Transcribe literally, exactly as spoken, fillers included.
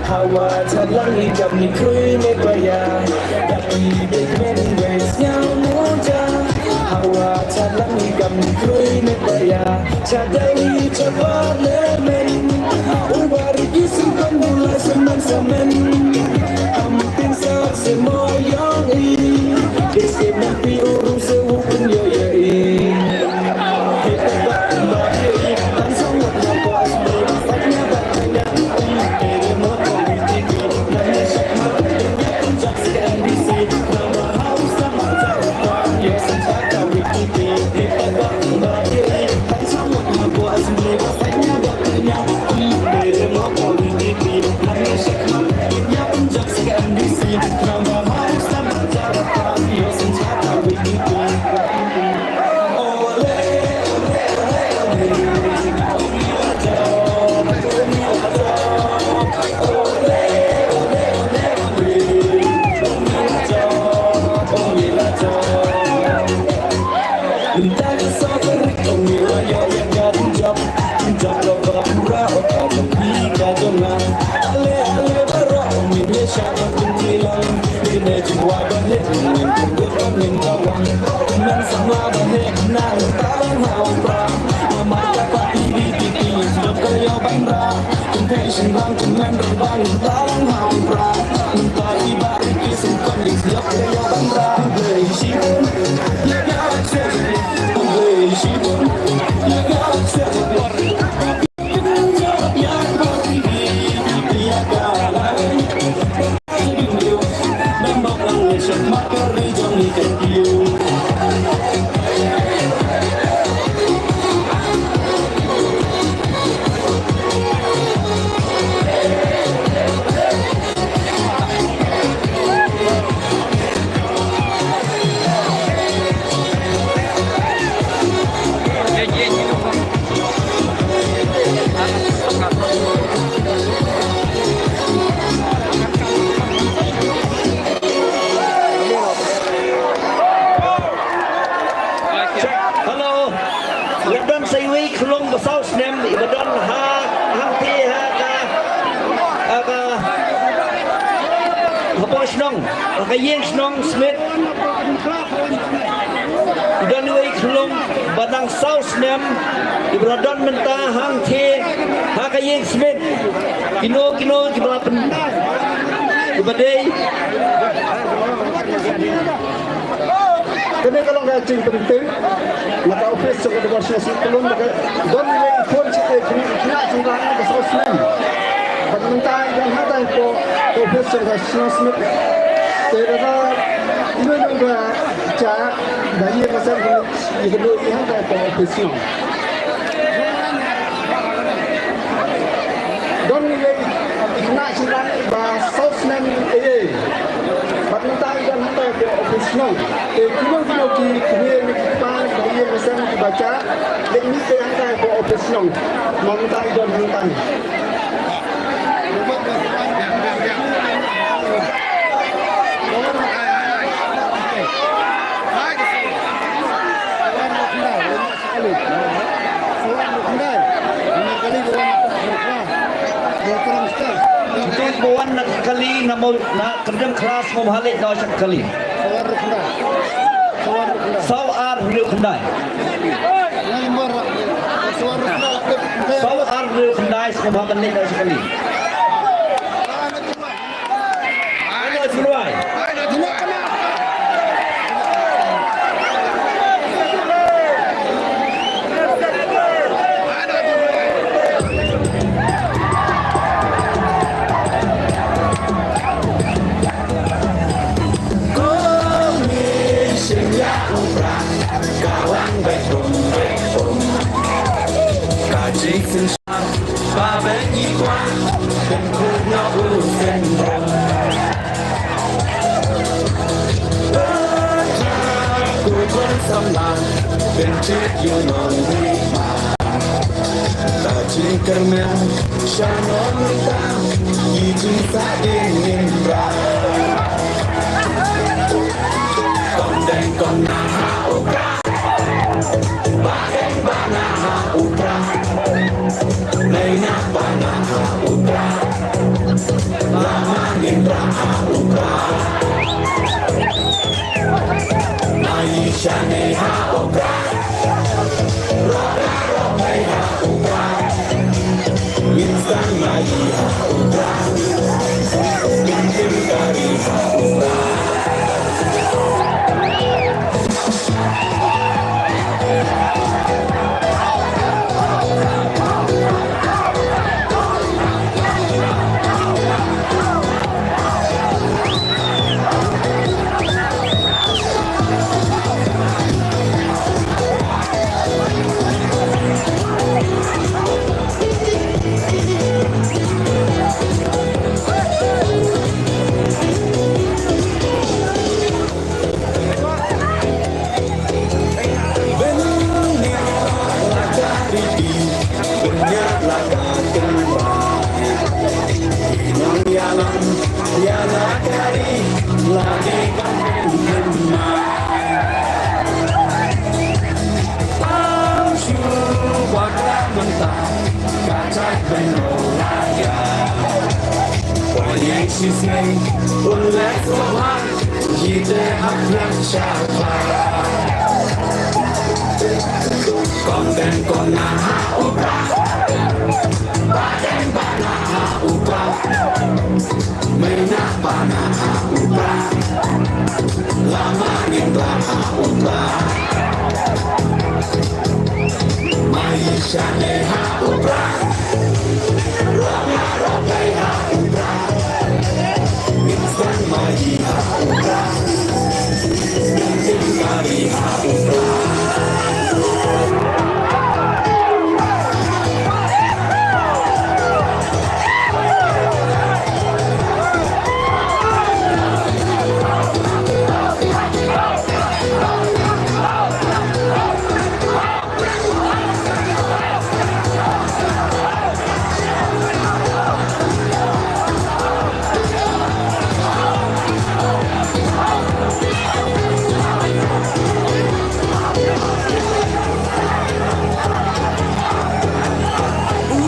Hawa thalang i kam ni krui me baya. Dap i dek men wei sngau muda. Hawa thalang i kam ni krui me baya. Cha dei cha ba le men. U ba ri ki sim kan bula semen semen. Am tin sa se mo yong i. Des ke men pi u ru se u pun yo yo i. Hello. Nga don sa iwei i khlong ba saw snem iba don ha hangtei ha ka, ha ka, ha Bor Shnong, ha ka ïing shnong Smit. Don iwei i khlong ba nang saw snem iba la don mynta hangtei ha ka ïing Smit. Kino kino kiba la pyn, kiba dei. Kane ka long ka jingpyntip na ka office jong ka Dorbar Shnong Smit Pyllun, ba ka don iwei i khun, shi te khynnah, khynnah jong ka ba saw snem. Bad mynta i don hangtai hapoh ka office jong ka Shnong Smit. Te lada ino ino ba jah, ba ïa ka seng, ïa ka duh ïa hangtai hapoh office jong. Don iwei i khynnah shynrang ba saw snem eiei. Bad mynta i don hangtai hapoh office shnong. Te kino kino ki kmie ne ki kpa ba ïeng ba sem kiba jah, leit mih te hangtai hapoh office shnong. Mynta i don hangtai. Ba wan na ka kali, na mo, na ka dang klas mo, ha leit noh sha ka kali. Saw ar hynriew khyndai. Saw ar hynriew khyndai sngewbha ban leit noh sha ka kali. Ano, Jumai.